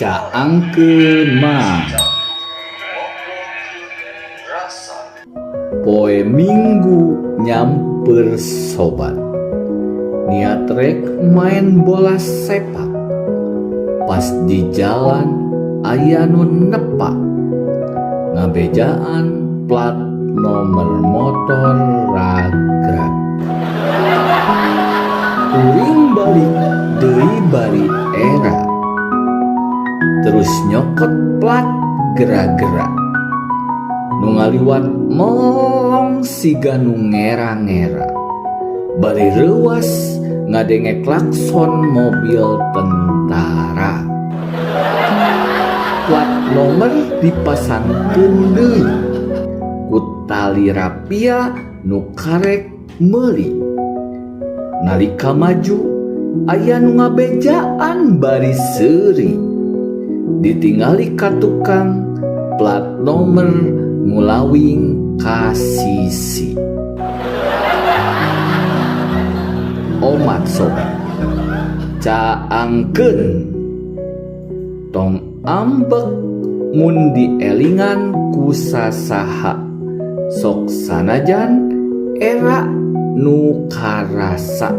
Caangkeun, Mang. Poe Minggu nyamper sobat, niat rek main bola sepak. Pas di jalan aya nu nepak, ngabejaan plat nomor motor ragrag. Kuring balik deui bari era, terus nyokot plat gera-gera. Nu ngaliwat melong siga nu ngera-ngera, bari reuwas ngadenge klakson mobil tentara. Plat nomor dipasangkeun deui ku tali rapia nu karek meuli. Nalika maju aya nu ngabejaan bari seuri. Ditingali ka tukang, plat nomor ngulawing ka sisi. Omat sobat, caangkeun, tong ambek mun dielingan ku sasaha, sok sanajan era nu karasa.